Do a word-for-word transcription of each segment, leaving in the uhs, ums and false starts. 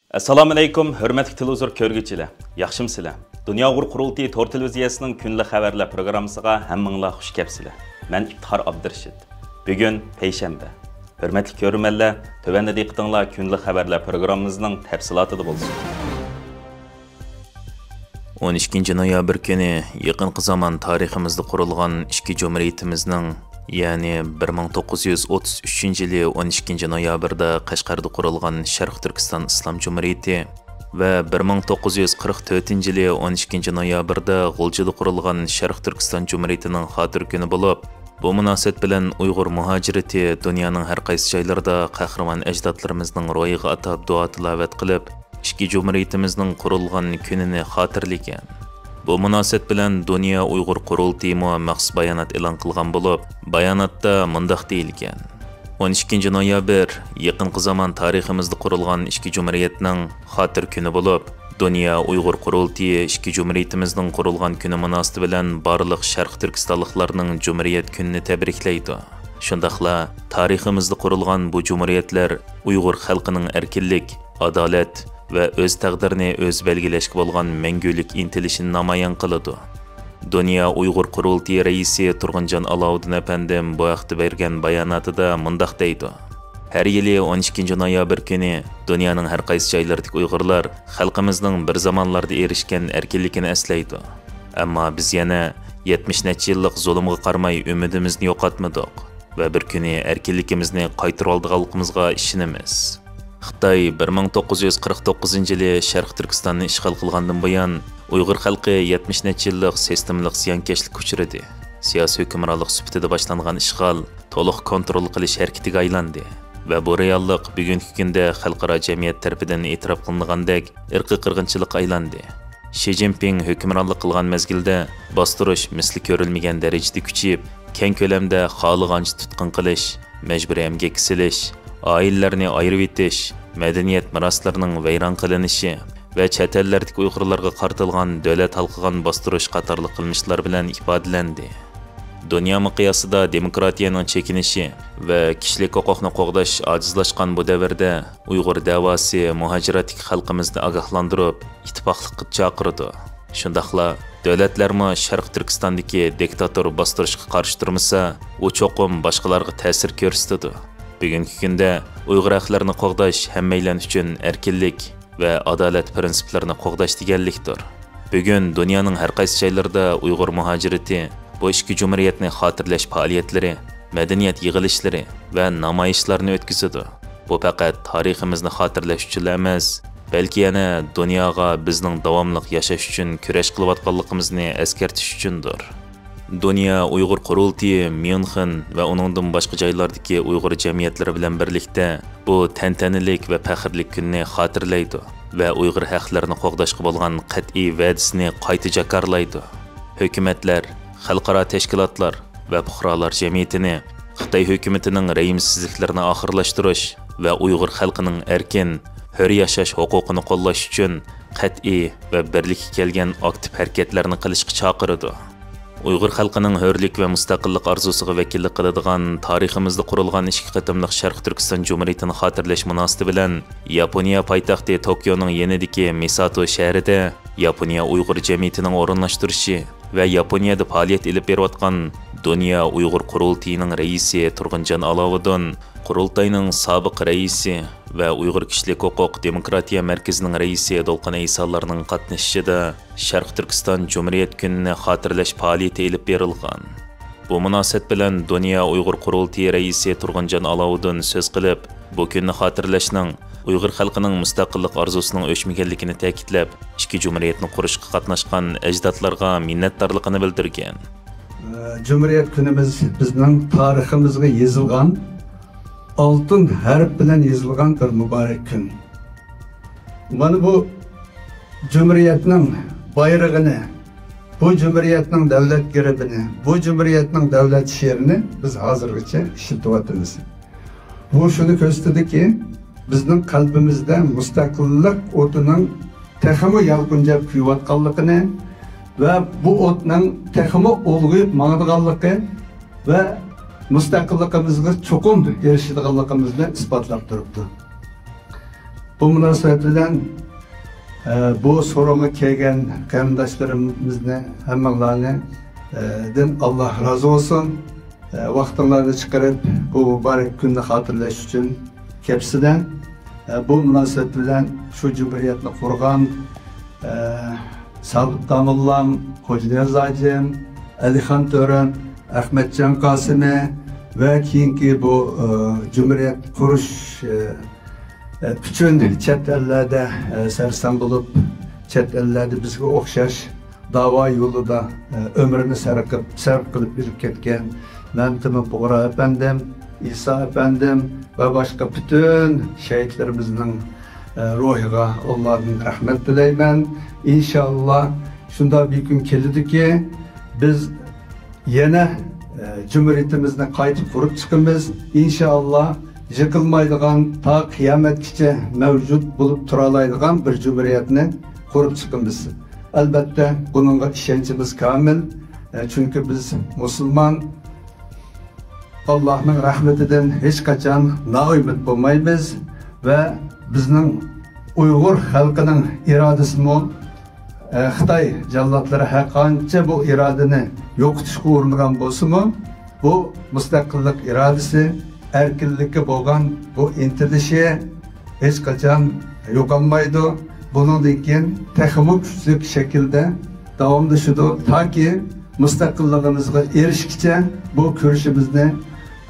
ئەسسالامۇئەلەيكۇم، ھۆرمەتلىك تېلېۋىزور كۆرگۈچىلەر، ياخشىمۇسىلەر؟ دۇنيا ئۇيغۇر قۇرۇلتىيى تور تېلېۋىزىيەسىنىڭ كۈنلۈك خەۋەرلەر پروگراممىسىغا ھەممىڭلار خۇش كەپسىلەر. مەن ئىپتىخار ئابدۇرېشىت. بۈگۈن پەيشەنبە. ھۆرمەتلىك كۆرۈرمەنلەر، تۆۋەندە دىققىتىڭلار كۈنلۈك خەۋەرلەر پروگراممىمىزنىڭ تەپسىلاتىدا بولسۇن. ئون ئىككىنچى نويابىر كۈنى يېقىنقى زامان تارىخىمىزدا قۇرۇلغان ئىككى جۇمھۇرىيىتىمىزنىڭ، يەنى بىر مىڭ توققۇز يۈز ئوتتۇز ئۈچىنچى يىلى ئون ئىككىنچى نويابىردا قەشقەردە قۇرۇلغان شەرقىي تۈركىستان ئىسلام جۇمھۇرىيىتى ۋە بىر مىڭ توققۇز يۈز قىرىق تۆتىنچى يىلى ئون ئىككىنچى نويابىردا غۇلجىدا قۇرۇلغان شەرقىي تۈركىستان جۇمھۇرىيىتىنىڭ خاتىرە كۈنى بولۇپ، بۇ مۇناسىۋەت بىلەن ئۇيغۇر مۇھاجىرىتى دۇنيانىڭ ھەر قايسى جايلىرىدا قەھرىمان ئەجدادلىرىمىزنىڭ روھىغا ئاتاپ دۇئا-تىلاۋەت قىلىپ، ئىككى جۇمھۇرىيىتىمىزنىڭ قۇرۇلغان كۈنىنى خاتىرىلىگەن. بۇ مۇناسىۋەت بىلەن دۇنيا ئۇيغۇر قۇرۇلتىيىمۇ مەخسۇس بايانات ئېلان قىلغان بولۇپ، باياناتتا مۇنداق دېيىلگەن: ئون ئىككىنچى نويابىر، يېقىنقى زامان تارىخىمىزدا قۇرۇلغان ئىككى جۇمھۇرىيەتنىڭ خاتىرە كۈنى بولۇپ، دۇنيا ئۇيغۇر قۇرۇلتىيى ئىككى جۇمھۇرىيىتىمىزنىڭ قۇرۇلغان كۈنى مۇناسىۋىتى بىلەن بارلىق شەرقىي تۈركىستانلىقلارنىڭ جۇمھۇرىيەت كۈنىنى تەبرىكلەيدۇ. شۇنداقلا تارىخىمىزدا قۇرۇلغان بۇ جۇمھۇرىيەتلەر ئۇيغۇر خەلقىنىڭ ئەركىنلىك، ئادالەت ۋە ئۆز تەقدىرىنى ئۆزى بەلگىلەشكە بولغان مەڭگۈلۈك ئىنتىلىشىنى نامايان قىلىدۇ. دۇنيا ئۇيغۇر قۇرۇلتىيى رەئىسى تۇرغۇنجان ئالاۋۇدىن ئەپەندىم بۇ ھەقتە بەرگەن باياناتىدا مۇنداق دەيدۇ: ھەر يىلى ئون ئىككىنچى نويابىر كۈنى دۇنيانىڭ ھەر قايسى جايلىرىدىكى ئۇيغۇرلار خەلقىمىزنىڭ بىر زامانلاردا ئېرىشكەن ئەركىنلىكىنى ئەسلەيدۇ. ئەمما بىز يەنە يەتمىش نەچچە يىللىق زۇلۇمغا قارىماي ئۈمىدىمىزنى يوقاتمىدۇق ۋە بىر كۈنى ئەركىنلىكىمىزنى قايتۇرۇۋالىدىغانلىقىمىزغا ئىشىنىمىز. خىتاي بىر مىڭ توققۇز يۈز قىرىق توققۇزىنچى يىلى شەرقىي تۈركىستاننى ئىشغال قىلغاندىن بۇيان، ئۇيغۇر خەلقى يەتمىش نەچچە يىللىق سىستېمىلىق زىيانكەشلىككە ئۇچرىدى. سىياسىي ھۆكۈمرانلىق سۈپىتىدە باشلانغان ئىشغال تولۇق كونترول قىلىش ھەرىكىتىگە ئايلاندى ۋە بۇ رېئاللىق بۈگۈنكى كۈندە خەلقئارا جەمئىيەت تەرىپىدىن ئېتىراپ قىلىنغاندەك ئىرقىي قىرغىنچىلىققا ئايلاندى. شى جىنپىڭ ھۆكۈمرانلىق قىلغان مەزگىلدە باستۇرۇش مىسلى كۆرۈلمىگەن دەرىجىدە كۈچىيىپ، كەڭ كۆلەمدە خالىغانچە تۇتقۇن قىلىش، مەجبۇرىي ئەمگەككە سېلىش، ئائىلىلەرنى ئايرىۋېتىش، مەدەنىيەت مىراسلىرىنىڭ ۋەيران قىلىنىشى ۋە چەت ئەللەردىكى ئۇيغۇرلارغا قارىتىلغان دۆلەت ھالقىغان باستۇرۇش قاتارلىق قىلمىشلار بىلەن ئىپادىلەندى. دۇنيا مىقياسىدا دېموكراتىيەنىڭ چېكىنىشى ۋە كىشىلىك ھوقۇقنى قوغداش ئاجىزلاشقان بۇ دەۋردە، ئۇيغۇر دەۋاسى مۇھاجىرەتتىكى خەلقىمىزنى ئاگاھلاندۇرۇپ، ئىتتىپاقلىققا چاقىرىدۇ. شۇنداقلا دۆلەتلەرمۇ شەرقىي تۈركىستاندىكى دىكتاتور باستۇرۇشقا قارشى تۇرمىسا، ئۇ چوقۇم باشقىلارغا تەسىر كۆرسىتىدۇ. بۈگۈنكى كۈندە ئۇيغۇر ھەقلىرىنى قوغداش ھەممەيلەن ئۈچۈن ئەركىنلىك ۋە ئادالەت پىرىنسىپلىرىنى قوغداش دېگەنلىكتۇر. بۈگۈن دۇنيانىڭ ھەر قايسى جايلىرىدا ئۇيغۇر مۇھاجىرىتى بۇ ئىككى جۇمھۇرىيەتنى خاتىرىلەش پائالىيەتلىرى، مەدەنىيەت يىغىلىشلىرى ۋە نامايىشلارنى ئۆتكۈزىدۇ. بۇ پەقەت تارىخىمىزنى خاتىرىلەش ئۈچۈنلا ئەمەس، بەلكى يەنە دۇنياغا بىزنىڭ داۋاملىق ياشاش ئۈچۈن كۈرەش قىلىۋاتقانلىقىمىزنى ئەسكەرتىش ئۈچۈندۇر. دۇنيا ئۇيغۇر قۇرۇلتىيى ميۇنخېن ۋە ئۇنىڭدىن باشقا جايلاردىكى ئۇيغۇر جەمئىيەتلىرى بىلەن بىرلىكتە بۇ تەنتەنىلىك ۋە پەخىرلىك كۈننى خاتىرىلەيدۇ ۋە ئۇيغۇر ھەقلىرىنى قوغداشقا بولغان قەتئىي ۋەدىسىنى قايتا جاكارلايدۇ. ھۆكۈمەتلەر، خەلقئارا تەشكىلاتلار ۋە پۇقرالار جەمئىيىتىنى خىتاي ھۆكۈمىتىنىڭ رەھىمسىزلىكلىرىنى ئاخىرلاشتۇرۇش ۋە ئۇيغۇر خەلقىنىڭ ئەركىن، ھۆر ياشاش ھوقۇقىنى قوللاش ئۈچۈن قەتئىي ۋە بىرلىككە كەلگەن ئاكتىپ ھەرىكەتلەرنى قىلىشقا چاقىرىدۇ. ئۇيغۇر خەلقىنىڭ ھۆرلۈك ۋە مۇستەقىللىق ئارزۇسىغا ۋەكىللىك قىلىدىغان تارىخىمىزدا قۇرۇلغان ئىككى قېتىملىق شەرقىي تۈركىستان جۇمھۇرىيىتىنى خاتىرىلەش مۇناسىۋىتى بىلەن ياپونىيە پايتەختى توكيونىڭ يېنىدىكى مىساتو شەھىرىدە ياپونىيە ئۇيغۇر جەمئىيىتىنىڭ ئورۇنلاشتۇرۇشى ۋە ياپونىيەدە پائالىيەت ئېلىپ بېرىۋاتقان دۇنيا ئۇيغۇر قۇرۇلتىيىنىڭ رەئىسى تۇرغۇنجان ئالاۋۇدۇن، قۇرۇلتاينىڭ سابىق رەئىسى ۋە ئۇيغۇر كىشىلىك ھوقۇق دېموكراتىيە مەركىزىنىڭ رەئىسى دولقۇن ئەيسالارنىڭ قاتنىشىشىدا شەرقىي تۈركىستان جۇمھۇرىيەت كۈنىنى خاتىرىلەش پائالىيىتى ئېلىپ بېرىلغان. بۇ مۇناسىۋەت بىلەن دۇنيا ئۇيغۇر قۇرۇلتىيى رەئىسى تۇرغۇنجان ئالاۋۇدۇن سۆز قىلىپ، بۇ كۈننى خاتىرىلەشنىڭ ئۇيغۇر خەلقىنىڭ مۇستەقىللىق ئارزۇسىنىڭ ئۆچمىگەنلىكىنى تەكىتلەپ، ئىككى جۇمھۇرىيەتنى قۇرۇشقا قاتناشقان ئەجدادلارغا مىننەتدارلىقىنى بىلدۈرگەن. جۇمھۇرىيەت كۈنىمىز بىزنىڭ تارىخىمىزغا يېزىلغان، ئالتۇن ھەرپ بىلەن يېزىلغان بىر مۇبارەك كۈن. مانا بۇ جۇمھۇرىيەتنىڭ بايرىقىنى، بۇ جۇمھۇرىيەتنىڭ دۆلەت گېربىنى، بۇ جۇمھۇرىيەتنىڭ دۆلەت شېئىرىنى بىز ھازىرغىچە ئىشلىتىۋاتىمىز. بۇ شۇنى كۆرسىتىدۇكى، بىزنىڭ قەلبىمىزدە مۇستەقىللىق ئوتىنىڭ تېخىمۇ يالقۇنجاپ كۆيۈۋاتقانلىقىنى ۋە بۇ ئوتنىڭ تېخىمۇ ئۇلغىيىپ ماڭىدىغانلىقى ۋە مۇستەقىللىقىمىزغا چوقۇم ئېرىشىدىغانلىقىمىزنى ئىسپاتلاپ تۇرۇپتۇ. بۇ مۇناسىۋەت بىلەن، ئە، بۇ سورۇنغا كەلگەن قېرىنداشلىرىمىزنى ھەممىڭلارنى، ئە، دىن ئاللا رازى بولسۇن. ئە، ۋاقتىڭلارنى چىقىرىپ، بۇ مۇبارەك كۈننى خاتىرىلەش ئۈچۈن كەپسىلەر. ئە، بۇ مۇناسىۋەت بىلەن شۇ جۇمھۇرىيەتنى قۇرغان، ئە، سابىت داموللام، خوجانىياز ھاجىم، ئەلىخان تۆرەم، ئەخمەتجان قاسىمى ۋە كېيىنكى بۇ، ئە، جۇمھۇرىيەت قۇرۇش، ئە، ئە، پۈتۈن چەت ئەللەردە، ئە، سەرسان بولۇپ، چەت ئەللەردە بىزگە ئوخشاش داۋا يولىدا، ئە، ئۆمرىنى سەرقىپ-، سەرپ قىلىپ ئۆلۈپ كەتكەن مەمتىمىن بۇغرا ئەپەندىم، ئىسا ئەپەندىم ۋە باشقا پۈتۈن شەھىدلىرىمىزنىڭ، ئە، روھىغا ئاللادىن رەھمەت تىلەيمەن. ئىنشاللا شۇنداق بىر كۈن كېلىدۇكى، بىز يەنە، ئە، جۇمھۇرىيىتىمىزنى قايتا قۇرۇپ چىقىمىز. ئىنشاللا يىقىلمايدىغان، تا قىيامەتكىچە مەۋجۇت بولۇپ تۇرالايدىغان بىر جۇمھۇرىيەتنى قۇرۇپ چىقىمىز. ئەلبەتتە، بۇنىڭغا ئىشەنچىمىز كامىل. ئە، چۈنكى بىز مۇسۇلمان، ئاللاھنىڭ رەھمىتىدىن ھېچقاچان نائۈمىد بولمايمىز ۋە بىزنىڭ ئۇيغۇر خەلقىنىڭ ئىرادىسىمۇ، ئە، خىتاي جاللاتلىرى ھەر قانچە بۇ ئىرادىنى يوقىتىشقا ئۇرۇنغان بولسىمۇ، بۇ مۇستەقىللىق ئىرادىسى، ئەركىنلىككە بولغان بۇ ئىنتىلىشى ھېچقاچان يوقالمايدۇ. بۇنىڭدىن كېيىن تېخىمۇ كۈچلۈك شەكىلدە داۋاملىشىدۇ، تاكى مۇستەقىللىقىمىزغا ئېرىشكىچە بۇ كۈرىشىمىزنى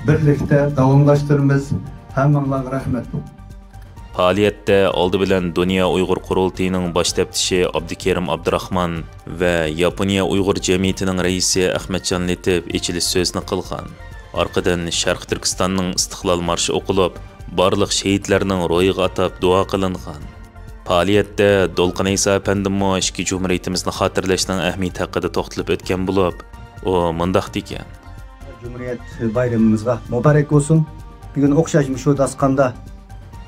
بىرلىكتە داۋاملاشتۇرىمىز. ھەممىڭلارغا رەھمەت. پائالىيەتتە ئالدى بىلەن دۇنيا ئۇيغۇر قۇرۇلتىيىنىڭ باش تەپتىشى ئابدۇكېرىم ئابدۇراخمان ۋە ياپونىيە ئۇيغۇر جەمئىيىتىنىڭ رەئىسى ئەخمەتجان لېتىپ ئېچىلىش سۆزىنى قىلغان. ئارقىدىن شەرقىي تۈركىستاننىڭ ئىستىقلال مارشى ئوقۇلۇپ، بارلىق شېھىتلەرنىڭ روھىغا ئاتاپ دۇئا قىلىنغان. پائالىيەتتە دولقۇن ئەيسا ئەپەندىمۇ ئىككى جۇمھۇرىيىتىمىزنى خاتىرىلەشنىڭ ئەھمىيىتى ھەققىدە توختىلىپ ئۆتكەن بولۇپ، ئۇ مۇنداق دېگەن. جۇمھۇرىيەت بايرىمىمىزغا مۇبارەك بولسۇن. بۈگۈن ئوخشاش مۇشۇ داستىخاندا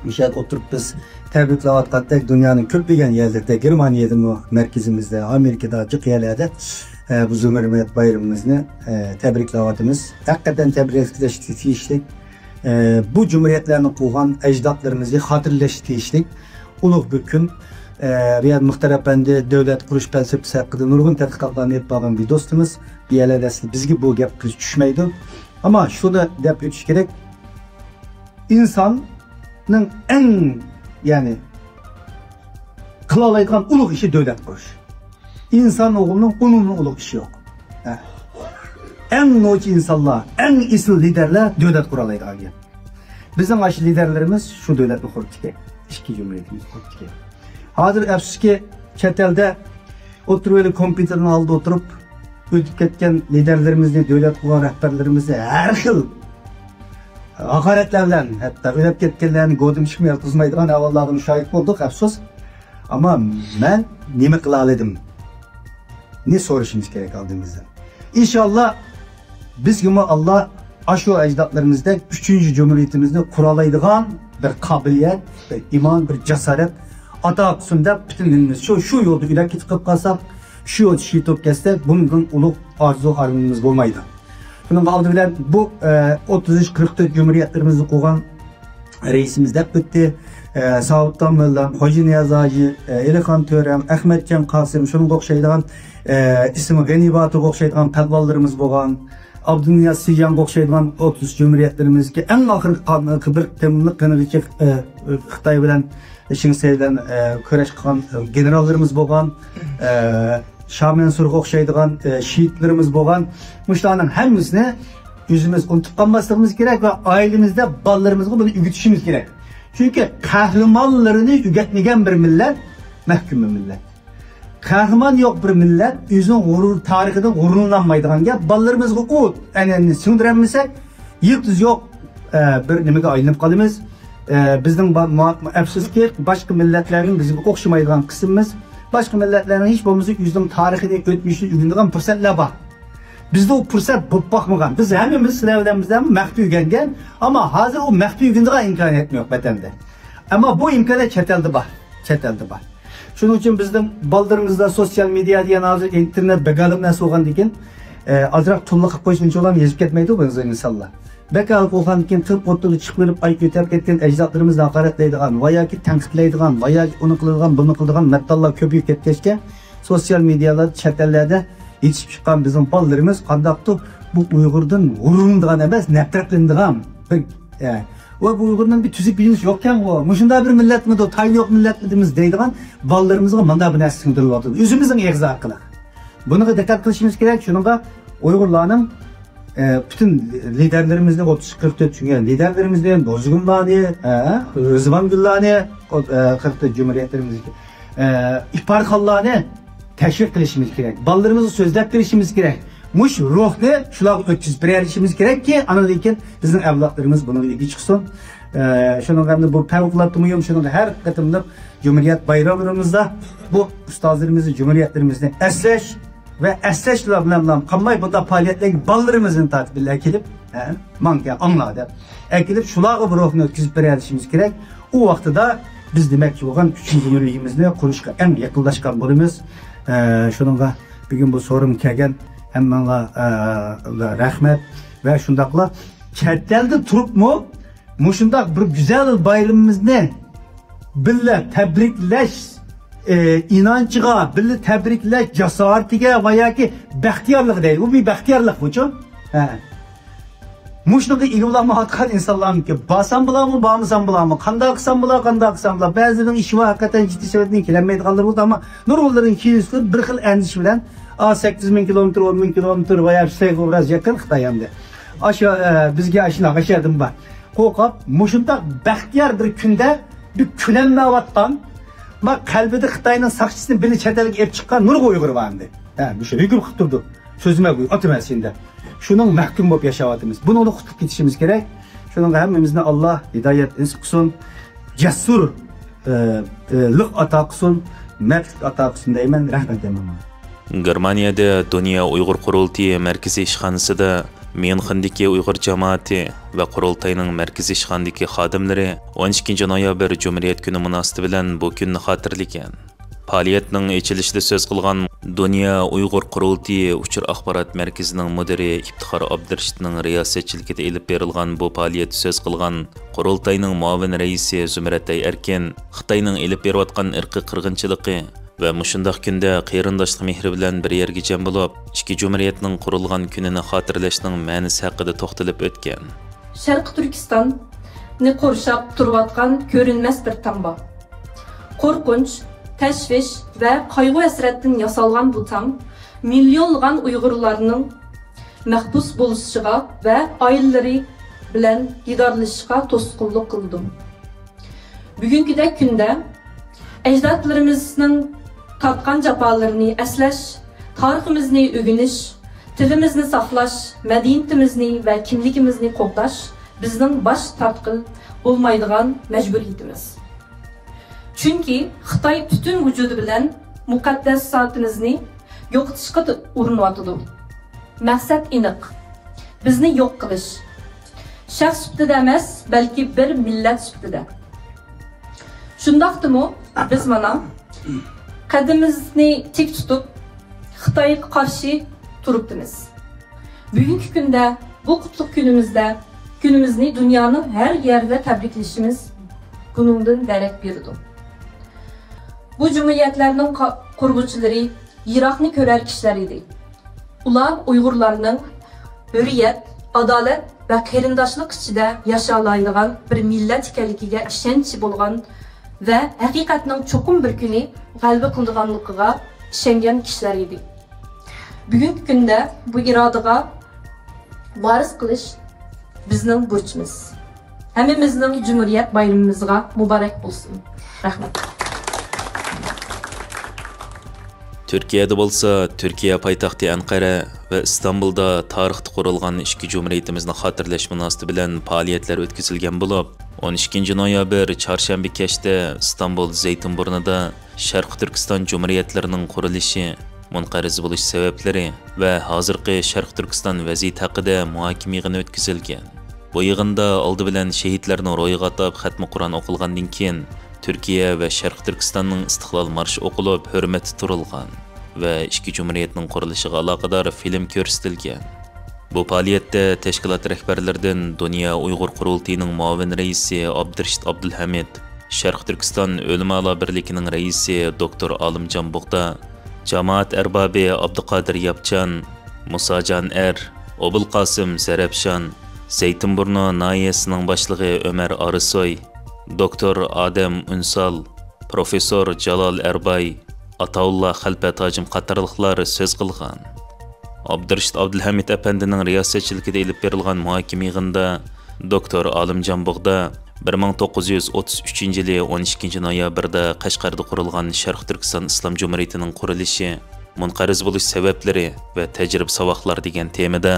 مۇشۇ يەردە ئولتۇرۇپ بىز تەبرىكلەۋاتقاندەك، دۇنيانىڭ كۆپلىگەن يەرلىرىدە، گېرمانىيەدىمۇ، مەركىزىمىزدە، ئامېرىكىدا، جىق يەرلەردە، ئە، بۇ جۇمھۇرىيەت بايرىمىمىزنى، ئە، تەبرىكلەۋاتىمىز. ھەقىقەتەن تەبرىكلەشكە تېگىشلىك، ئە، بۇ جۇمھۇرىيەتلەرنى قۇرغان ئەجدادلىرىمىزنى خاتىرىلەشكە تېگىشلىك ئۇلۇغ بىر كۈن. ئە، رىياد مۇختار ئەپەندى دۆلەت قۇرۇش پەلسەپىسى ھەققىدە نۇرغۇن تەتقىقاتلارنى ئېلىپ بارغان بىر دوستىمىز. بۇ يەرلەردە ئەسلى بىزگە بۇ گەپ كۆز چۈشمەيدۇ. ئەمما شۇنى دەپ ئۆتۈش كېرەك، ئىنساننىڭ ئەڭ، يەنى، قىلالايدىغان ئۇلۇغ ئىشى دۆلەت قۇرۇش. ئىنسان ئوغلىنىڭ ئۇنىڭدىن ئۇلۇغ ئىشى يوق. ھە. ئەڭ نوچى ئىنسانلار، ئەڭ ئېسىل لىدەرلەر دۆلەت قۇرالايدىغان گەپ. بىزنىڭ ئاشۇ لىدەرلىرىمىز شۇ دۆلەتنى قۇرۇپتىكەن. ئىككى جۇمھۇرىيىتىمىزنى قۇرۇپتىكەن. ھازىر ئەپسۇسكى، چەت ئەلدە ئولتۇرۇۋېلىپ، كومپيۇتېرنىڭ ئالدىدا ئولتۇرۇپ، ئۆتۈپ كەتكەن لىدەرلىرىمىزنى، دۆلەت قۇرغان رەھبەرلىرىمىزنى ھەر خىل ھاقارەتلەر بىلەن، ھەتتا ئۆلۈپ كەتكەنلەرنى گودىمىشىقمۇ ياتقۇزمايدىغان ئەھۋاللارغىمۇ شاھىت بولدۇق، ئەپسۇس. ئەمما مەن نېمە قىلالىدىم؟ نى سورىشىمىز كېرەك ئالدىمىزدىن. ئىنشاللا بىزگىمۇ ئاللا ئاشۇ ئەجدادلىرىمىزدەك ئۈچىنچى جۇمھۇرىيىتىمىزنى قۇرالايدىغان بىر قابىلىيەت، بىر ئىمان، بىر جاسارەت ئاتا قىلسۇن دەپ پۈتۈن دىنىمىز شۇ، شۇ يولدا ئۆلۈپ كېتىپ قالساق، شۇ يولدا شېھىت بولۇپ كەتسەك، بۇنىڭدىن ئۇلۇغ ئارزۇ ئارمىنىمىز بولمايدۇ. شۇنىڭغا ئالدى بىلەن بۇ، ئە، ئوتتۇز ئۈچ، قىرىق تۆت جۇمھۇرىيەتلىرىمىزنى قۇرغان رەئىسىمىز دەپ ئۆتتى. ئە، ساۋۇت داموللام، خوجانىياز ھاجى، ئە، ئېلىخان تۆرەم، ئەخمەتجان قاسىم، شۇنىڭغا ئوخشايدىغان، ئە، ئىسمى غېنى باتۇرغا ئوخشايدىغان پەلۋانلىرىمىز بولغان، ئابدۇنىياز سىجانغا ئوخشايدىغان ئوتتۇز جۇمھۇرىيەتلىرىمىزدىكى ئەڭ ئاخىرقى قانۇنلۇق بىر تېمىلىق غېنى، ئە، خىتاي بىلەن شېڭ شەي بىلەن، ئە، كۈرەش قىلغان، ئە، گېنېراللىرىمىز بولغان، ئە، شاھ مەنسۇرغا ئوخشايدىغان، ئە، شېھىتلىرىمىز بولغان. مۇشۇلارنىڭ ھەممىسىنى ئۆزىمىز ئۇنتۇپ قالماسلىقىمىز كېرەك ۋە ئائىلىمىزدە بالىلىرىمىزغا بۇنى ئۆگىتىشىمىز كېرەك. چۈنكى قەھرىمانلىرىنى ئۆگەتمىگەن بىر مىللەت مەھكۇم بىر مىللەت. قەھرىمان يوق بىر مىللەت ئۆزىنىڭ غۇرۇر، تارىخىدىن غۇرۇرلانمايدىغان گەپ. بالىلىرىمىزغا ئۇ ئەنئەنىنى سىڭدۈرەلمىسەك، يىلتىز يوق، ئە، بىر نېمىگە ئايلىنىپ قالىمىز. ئە، بىزنىڭ با-، ما-، ئەپسۇسكى، باشقا مىللەتلەرنىڭ بىزگە ئوخشىمايدىغان قىسمىمىز. باشقا مىللەتلەرنىڭ ھېچ بولمىسا ئۆزىنىڭ تارىخىنى، ئۆتمۈشىنى ئۆگىنىدىغان پۇرسەتلەر بار. بىزدە ئۇ پۇرسەت بولۇپ باقمىغان. بىز ھەممىمىز، سىلەر بىلەن بىزدە مەخپىي ئۆگەنگەن، ئەمما ھازىر ئۇ مەخپىي ئۆگىنىدىغان ئىمكانىيەتمۇ يوق ۋەتەندە. ئەمما بۇ ئىمكانىيەت چەت ئەلدە بار، چەت ئەلدە بار. شۇنىڭ ئۈچۈن بىزنىڭ بالىلىرىمىزدا سوتسىيال مېدىيا دېگەن، ھازىر ئىنتېرنېت بەك ئالىم نەرسە بولغاندىكىن، ئە، ئازراق تولۇق قىلىپ قويسا ئۇنچە ئۇلار يېزىپ كەتمەيدۇ بۇ ئىنسانلار. بەك ھالقىپ قالغاندىن كېيىن، قىرىق ئوتتۇزغا چىقىپ بېرىپ، ئاي كۆتەرىپ كەتكەن ئەجدادلىرىمىزنى ھاقارەتلەيدىغان ۋە ياكى تەنقىدلەيدىغان ۋە ياكى ئۇنى قىلىدىغان، بۇنى قىلىدىغان مەتتاللار كۆپىيىپ كەتكەچكە، سوتسىيال مېدىيالاردا، چەت ئەللەردە يېتىشىپ چىققان بىزنىڭ بالىلىرىمىز قانداقتۇر بۇ ئۇيغۇرىدىن غۇرۇرلىنىدىغان ئەمەس، نەپرەتلىنىدىغان بىر، ئە، ۋە بۇ ئۇيغۇرنىڭ بىر تۈزۈك بىلىنىشى يوقكەنغۇ، مۇشۇنداق بىر مىللەتمىدۇ، تايىنى يوق مىللەتمىدىمىز دەيدىغان بالىلىرىمىزغا مانداق بىر نەرسە سىڭدۈرۈلۈۋاتىدۇ ئۆزىمىزنىڭ ئېغىزى ئارقىلىق. بۇنىڭغا دىققەت قىلىشىمىز كېرەك. شۇنىڭغا ئۇيغۇرلارنىڭ، ئە، پۈتۈن لىدەرلىرىمىزنى، ئوتتۇز قىرىق تۆت چۈنكى لىدەرلىرىمىزنى، نۇرزۇگۇملارنى، ئە، رىزۋانگۈللارنى، ئوت-، ئە، قىرىق تۆت جۇمھۇرىيەتلىرىمىزدىكى، ئە، ئىپارخانلارنى تەشۋىق قىلىشىمىز كېرەك. بالىلىرىمىزغا سۆزلەپ بېرىشىمىز كېرەك. مۇشۇ روھنى شۇلارغا ئۆتكۈزۈپ بېرەلىشىمىز كېرەككى، ئاندىن كېيىن بىزنىڭ ئەۋلادلىرىمىز بۇنىڭغا ئىگە چىقسۇن. ئە، شۇنىڭغا ئەمدى بۇ پەۋقۇلئاددە مۇھىم، شۇنىڭغا ھەر قېتىملىق جۇمھۇرىيەت بايراملىرىمىزدا بۇ ئۇستازلىرىمىزنى، جۇمھۇرىيەتلىرىمىزنى ئەسلەش ۋە ئەسلەشلا بىلەن قالماي، بۇنداق پائالىيەتلەرگە بالىلىرىمىزنى تارتىپ بىللە كېلىپ، ھە، ماڭكە ئاڭلا دەپ ئەكېلىپ، شۇلارغا بۇ روھنى ئۆتكۈزۈپ بېرەلىشىمىز كېرەك. ئۇ ۋاقتىدا بىز دېمەكچى بولغان ئۈچىنچى مۇرىيىمىزنى قۇرۇشقا ئەڭ يېقىنلاشقان بولىمىز. ئە، شۇنىڭغا بۈگۈن بۇ سورۇنغا كەلگەن ھەممىڭلار، ئە، رەھمەت ۋە شۇنداقلا چەت ئەلدە تۇرۇپمۇ مۇشۇنداق بىر گۈزەل بايرىمىمىزنى بىللە تەبرىكلەش، ئى، ئىنانچىغا، بىللە تەبرىكلەش جاسارىتىگە ۋە ياكى بەختىيارلىقى دەيدۇ. ئۇ بىر بەختىيارلىق بۇچۇ. ھە. مۇشۇنىڭغا ئىگە بولالمايۋاتقان ئىنسانلارمىكى، بارسام بولامۇ، بارمىسام بولامۇ، قانداق قىلسام بولا، قانداق قىلسام بولا. بەزىلىرىنىڭ ئىشى بار، ھەقىقەتەن جىددىي سەۋەبتىن كېلەلمەيدىغانلىرى بولىدۇ، ئەمما نۇرغۇنلىرىنىڭ كېيىنكىسى بىر خىل ئەندىشە بىلەن، ئا، سەككىز مىڭ كىلومېتىر، ئون مىڭ كىلومېتىر ۋە يا شۇ سەيگە بىراز يېقىن خىتاي ئەمدى. ئاشۇ، ئە، بىزگە ئاشۇنداق ئاشۇ يەردىن بار. قورقۇپ، مۇشۇنداق بەختىيار بىر كۈندە بىر كۈلەلمەيۋاتقان، ما قەلبىدە خىتاينىڭ ساقچىسىنى بىللە چەت ئەلگە ئېلىپ چىققان نۇرغۇن ئۇيغۇر بار ئەمدى. ھە، مۇشۇ ھۆكۈم قىلىپ تۇرىدۇ. سۆزۈمە بۇ، ئاتىمەن سېنى دەپ. شۇنىڭ مەھكۇم بولۇپ ياشاۋاتىمىز. بۇنىڭدىن قۇتۇلۇپ كېتىشىمىز كېرەك. شۇنىڭغا ھەممىمىزنى ئاللا ھىدايەت نېسىپ قىلسۇن. جەسۇر، ئە، ئە، لىق ئاتا قىلسۇن، مەردلىك ئاتا قىلسۇن دەيمەن. رەھمەت دەيمەن. گېرمانىيەدە دۇنيا ئۇيغۇر قۇرۇلتىيى مەركىزىي ئىشخانىسىدا ميۇنخېندىكى ئۇيغۇر جامائىتى ۋە قۇرۇلتاينىڭ مەركىزىي ئىشخانىدىكى خادىملىرى ئون ئىككىنچى نويابىر جۇمھۇرىيەت كۈنى مۇناسىۋىتى بىلەن بۇ كۈننى خاتىرىلىگەن. پائالىيەتنىڭ ئېچىلىشىدا سۆز قىلغان دۇنيا ئۇيغۇر قۇرۇلتىيى ئۇچۇر ئاخبارات مەركىزىنىڭ مۇدىرى ئىپتىخار ئابدۇرېشىتنىڭ رىياسەتچىلىكىدە ئېلىپ بېرىلغان بۇ پائالىيەتتە سۆز قىلغان قۇرۇلتاينىڭ مۇئاۋىن رەئىسى زۇمرەتئاي ئەركىن خىتاينىڭ ئېلىپ بېرىۋاتقان ئىرقىي قىرغىنچىلىقى ۋە مۇشۇنداق كۈندە قېرىنداشلىق مېھرى بىلەن بىر يەرگە جەم بولۇپ، ئىككى جۇمھۇرىيەتنىڭ قۇرۇلغان كۈنىنى خاتىرىلەشنىڭ مەنىسى ھەققىدە توختىلىپ ئۆتكەن. شەرقىي تۈركىستاننى قورشاپ تۇرۇۋاتقان كۆرۈنمەس بىر تاڭ بار. قورقۇنچ، تەشۋىش ۋە قايغۇ-ھەسرەتتىن ياسالغان بۇ تاڭ مىليونلىغان ئۇيغۇرلارنىڭ مەھبۇس بولۇشىغا ۋە ئائىلىلىرى بىلەن دىدارلىشىشقا توسقۇنلۇق قىلىدۇ. بۈگۈنكىدەك كۈندە ئەجدادلىرىمىزنىڭ تارتقان جاپالىرىنى ئەسلەش، تارىخىمىزنى ئۆگىنىش، تىلىمىزنى ساقلاش، مەدەنىيىتىمىزنى ۋە كىملىكىمىزنى قوغداش بىزنىڭ باش تارتقىلى بولمايدىغان مەجبۇرىيىتىمىز. چۈنكى خىتاي پۈتۈن ۋۇجۇدى بىلەن مۇقەددەساتىمىزنى يوقىتىشقا ئۇرۇنۇۋاتىدۇ. مەقسەت ئېنىق. بىزنى يوق قىلىش. شەخس سۈپىتىدە ئەمەس، بەلكى بىر مىللەت سۈپىتىدە. شۇنداقتىمۇ بىز مانا قەدىمىمىزنى تىك تۇتۇپ، خىتايغا قارشى تۇرۇپتىمىز. بۈگۈنكى كۈندە بۇ قۇتلۇق كۈنىمىزدە، كۈنىمىزنى دۇنيانىڭ ھەر يەردە تەبرىكلىشىمىز بۇنىڭدىن دېرەك بېرىدۇ. بۇ جۇمھۇرىيەتلەرنىڭ قا-، قۇرغۇچىلىرى يىراقنى كۆرەر كىشىلەر ئىدى. ئۇلار ئۇيغۇرلارنىڭ ھۆرىيەت، ئادالەت ۋە قېرىنداشلىق ئىچىدە ياشالايدىغان بىر مىللەت ئىكەنلىكىگە ئىشەنچى بولغان ۋە ھەقىقەتنىڭ چوقۇم بىر كۈنى غەلىبە قىلىدىغانلىقىغا ئىشەنگەن كىشىلەر ئىدى. بۈگۈنكى كۈندە بۇ ئىرادىغا ۋارىس قىلىش بىزنىڭ بۇرچىمىز. ھەممىمىزنىڭ جۇمھۇرىيەت بايرىمىمىزغا مۇبارەك بولسۇن. رەھمەت. تۈركىيەدە بولسا، تۈركىيە پايتەختى ئەنقەرە ۋە ئىستانبۇلدا تارىختا قۇرۇلغان ئىككى جۇمھۇرىيىتىمىزنى خاتىرىلەش مۇناسىۋىتى بىلەن پائالىيەتلەر ئۆتكۈزۈلگەن بولۇپ، ئون ئىككىنچى نويابىر چارشەنبە كەچتە ئىستانبۇل زەيتىنبۇرنىدا شەرقىي تۈركىستان جۇمھۇرىيەتلىرىنىڭ قۇرۇلۇشى، مۇنقەرز بولۇش سەۋەبلىرى ۋە ھازىرقى شەرقىي تۈركىستان ۋەزىيىتى ھەققىدە مۇھاكىمە يىغىنى ئۆتكۈزۈلگەن. بۇ يىغىندا ئالدى بىلەن شېھىتلەرنىڭ روھىغا ئاتاپ خەتمە قۇرئان ئوقۇلغاندىن كېيىن، تۈركىيە ۋە شەرقىي تۈركىستاننىڭ ئىستىقلال مارشى ئوقۇلۇپ، ھۆرمەتتە تۇرۇلغان ۋە ئىككى جۇمھۇرىيەتنىڭ قۇرۇلۇشىغا ئالاقىدار فىلىم كۆرسىتىلگەن. بۇ پائالىيەتتە تەشكىلات رەھبەرلىرىدىن دۇنيا ئۇيغۇر قۇرۇلتىيىنىڭ مۇئاۋىن رەئىسى ئابدۇرېشىت ئابدۇلھەمىد، شەرقىي تۈركىستان ئۆلىمالار بىرلىكىنىڭ رەئىسى دوكتور ئالىمجان بۇغدا، جامائەت ئەربابى ئابدۇقادىر ياپچان، مۇساجان ئەر، ئوبۇلقاسىم زەرەپشان، زەيتىنبۇرنۇ ناھىيەسىنىڭ باشلىقى ئۆمەر ئارىسوي، دوكتور ئادەم ئۈنسال، پروفېسسور جالال ئەرباي، ئاتاۋۇللا خەلپەت ھاجىم قاتارلىقلار سۆز قىلغان. ئابدۇرېشىت ئابدۇلھەمىد ئەپەندىنىڭ رىياسەتچىلىكىدە ئېلىپ بېرىلغان مۇھاكىمە يىغىنىدا دوكتور ئالىمجان بۇغدا بىر مىڭ توققۇز يۈز ئوتتۇز ئۈچىنچى يىلى ئون ئىككىنچى نويابىردا قەشقەردە قۇرۇلغان شەرقىي تۈركىستان ئىسلام جۇمھۇرىيىتىنىڭ قۇرۇلۇشى، مۇنقەرز بولۇش سەۋەبلىرى ۋە تەجرىبە ساۋاقلار دېگەن تېمىدا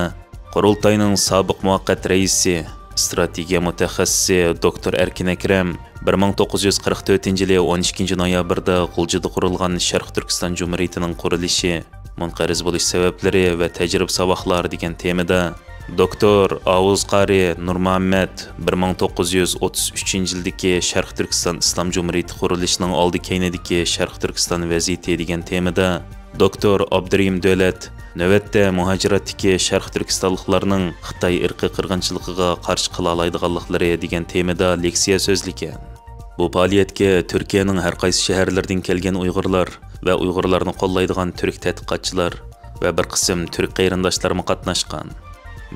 قۇرۇلتاينىڭ سابىق مۇۋەققەت رەئىسى، ئىستراتېگىيە مۇتەخەسسىسى دوكتور ئەركىن ئەكرەم بىر مىڭ توققۇز يۈز قىرىق تۆتىنچى يىلى ئون ئىككىنچى نويابىردا غۇلجىدا قۇرۇلغان شەرقىي تۈركىستان جۇمھۇرىيىتىنىڭ قۇرۇلۇشى، مۇنقەرز بولۇش سەۋەبلىرى ۋە تەجرىبە ساۋاقلار دېگەن تېمىدا دوكتور ئاۋۇز قارى نۇرمۇھەممەت بىر مىڭ توققۇز يۈز ئوتتۇز ئۈچىنچى يىلدىكى شەرقىي تۈركىستان ئىسلام جۇمھۇرىيىتى قۇرۇلۇشىنىڭ ئالدى كەينىدىكى شەرقىي تۈركىستان ۋەزىيىتى دېگەن تېمىدا دوكتور ئابدۇرېھىم دۆلەت نۆۋەتتە مۇھاجىراتتىكى شەرقىي تۈركىستانلىقلارنىڭ خىتاي ئىرقىي قىرغىنچىلىقىغا قارشى قىلالايدىغانلىقلىرى دېگەن تېمىدا لېكسىيە سۆزلىگەن. بۇ پائالىيەتكە تۈركىيەنىڭ ھەر قايسى شەھەرلىرىدىن كەلگەن ئۇيغۇرلار ۋە ئۇيغۇرلارنى قوللايدىغان تۈرك تەتقىقاتچىلار ۋە بىر قىسىم تۈرك قېرىنداشلارمۇ قاتناشقان.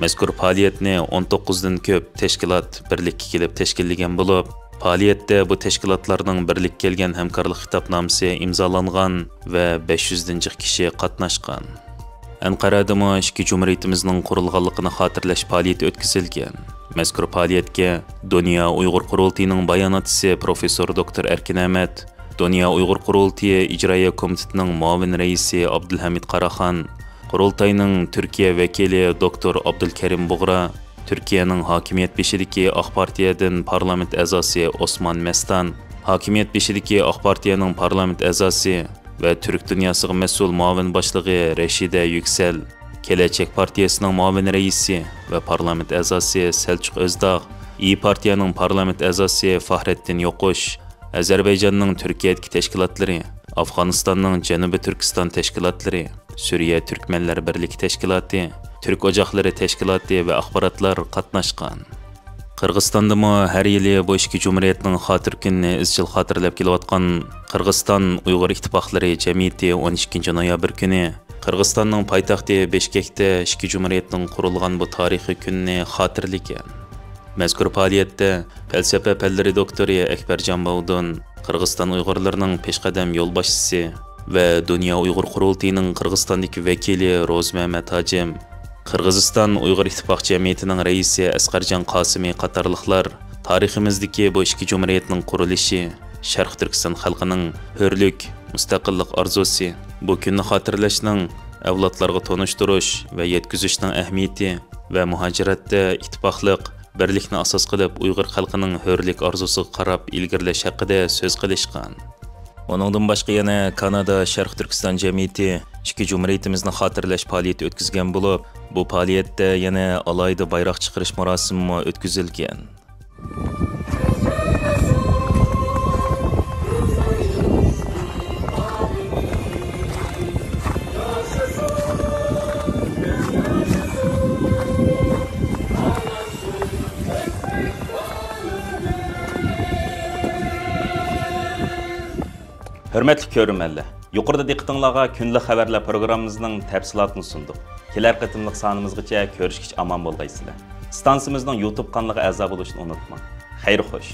مەزكۇر پائالىيەتنى ئون توققۇزدىن كۆپ تەشكىلات بىرلىككە كېلىپ تەشكىللىگەن بولۇپ، پائالىيەتتە بۇ تەشكىلاتلارنىڭ بىرلىككە كەلگەن ھەمكارلىق خىتابنامىسى ئىمزالانغان ۋە بەش يۈزدىن جىق كىشى قاتناشقان. ئەنقەرەدىمۇ ئىككى جۇمھۇرىيىتىمىزنىڭ قۇرۇلغانلىقىنى خاتىرىلەش پائالىيىتى ئۆتكۈزۈلگەن. مەزكۇر پائالىيەتكە دۇنيا ئۇيغۇر قۇرۇلتىيىنىڭ باياناتچىسى پروفېسسور دوكتور ئەركىن ئەمەت، دۇنيا ئۇيغۇر قۇرۇلتىيى ئىجرائىيە كومىتېتىنىڭ مۇئاۋىن رەئىسى ئابدۇلھەمىد قاراخان، قۇرۇلتاينىڭ تۈركىيە ۋەكىلى دوكتور ئابدۇلكەرىم بۇغرا، تۈركىيەنىڭ ھاكىمىيەت بېشىدىكى ئاق پارتىيەدىن پارلامېنت ئەزاسى ئوسمان مەستان، ھاكىمىيەت بېشىدىكى ئاق پارتىيەنىڭ پارلامېنت ئەزاسى ۋە تۈرك دۇنياسىغا مەسئۇل مۇئاۋىن باشلىقى رەشىدە يۈكسەل، كېلەچەك پارتىيەسىنىڭ مۇئاۋىن رەئىسى ۋە پارلامېنت ئەزاسى سەلچۇق ئۆزداغ، ئىيى پارتىيەنىڭ پارلامېنت ئەزاسى فاھرەتتىن يوقۇش، ئەزەربەيجاننىڭ تۈركىيەدىكى تەشكىلاتلىرى، ئافغانىستاننىڭ جەنۇبىي تۈركىستان تەشكىلاتلىرى، سۈرىيە تۈركمەنلەر بىرلىكى تەشكىلاتى، تۈرك ئوچاقلىرى تەشكىلاتى ۋە ئاخباراتلار قاتناشقان. قىرغىزىستاندىمۇ ھەر يىلى بۇ ئىككى جۇمھۇرىيەتنىڭ خاتىرە كۈنىنى ئىزچىل خاتىرىلەپ كېلىۋاتقان قىرغىزىستان ئۇيغۇر ئىتتىپاقلىرى جەمئىيىتى ئون ئىككىنچى نويابىر كۈنى قىرغىزىستاننىڭ پايتەختى بىشكەكتە ئىككى جۇمھۇرىيەتنىڭ قۇرۇلغان بۇ تارىخىي كۈنىنى خاتىرىلىگەن. مەزكۇر پائالىيەتتە پەلسەپە پەنلىرى دوكتورى ئەكبەرجان باۋدۇن، قىرغىزىستان ئۇيغۇرلىرىنىڭ پېشقەدەم يولباشچىسى ۋە دۇنيا ئۇيغۇر قۇرۇلتىيىنىڭ قىرغىزىستاندىكى ۋەكىلى روزىمەمەت ھاجىم، قىرغىزىستان ئۇيغۇر ئىتتىپاق جەمئىيىتىنىڭ رەئىسى ئەسقەرجان قاسىمى قاتارلىقلار تارىخىمىزدىكى بۇ ئىككى جۇمھۇرىيەتنىڭ قۇرۇلۇشى، شەرقىي تۈركىستان خەلقىنىڭ ھۆرلۈك، مۇستەقىللىق ئارزۇسى، بۇ كۈننى خاتىرىلەشنىڭ، ئەۋلادلارغا تونۇشتۇرۇش ۋە يەتكۈزۈشنىڭ ئەھمىيىتى ۋە مۇھاجىرەتتە ئىتتىپاقلىق، بىرلىكنى ئاساس قىلىپ ئۇيغۇر خەلقىنىڭ ھۆرلۈك ئارزۇسىغا قاراپ ئىلگىرىلەش ھەققىدە سۆز قىلىشقان. ئۇنىڭدىن باشقا يەنە كانادا شەرقىي تۈركىستان جەمئىيىتى ئىككى جۇمھۇرىيىتىمىزنى خاتىرىلەش پائالىيىتى ئۆتكۈزگەن بولۇپ، بۇ پائالىيەتتە يەنە ئالاھىدە بايراق چىقىرىش مۇراسىمىمۇ ئۆتكۈزۈلگەن. ھۆرمەتلىك كۆرۈرمەنلەر، يۇقىرىدا دىققىتىڭلارغا كۈندىلىك خەۋەرلەر پروگراممىمىزنىڭ تەپسىلاتىنى سۇندۇق. كېلەر قېتىملىق سانىمىزغىچە كۆرۈشكىچە ئامان بولغايسىلەر. ئىستانسىمىزنىڭ يۇتۇب قانىلىغا ئەزا بولۇشنى ئۇنتۇماڭ. خەير خوش.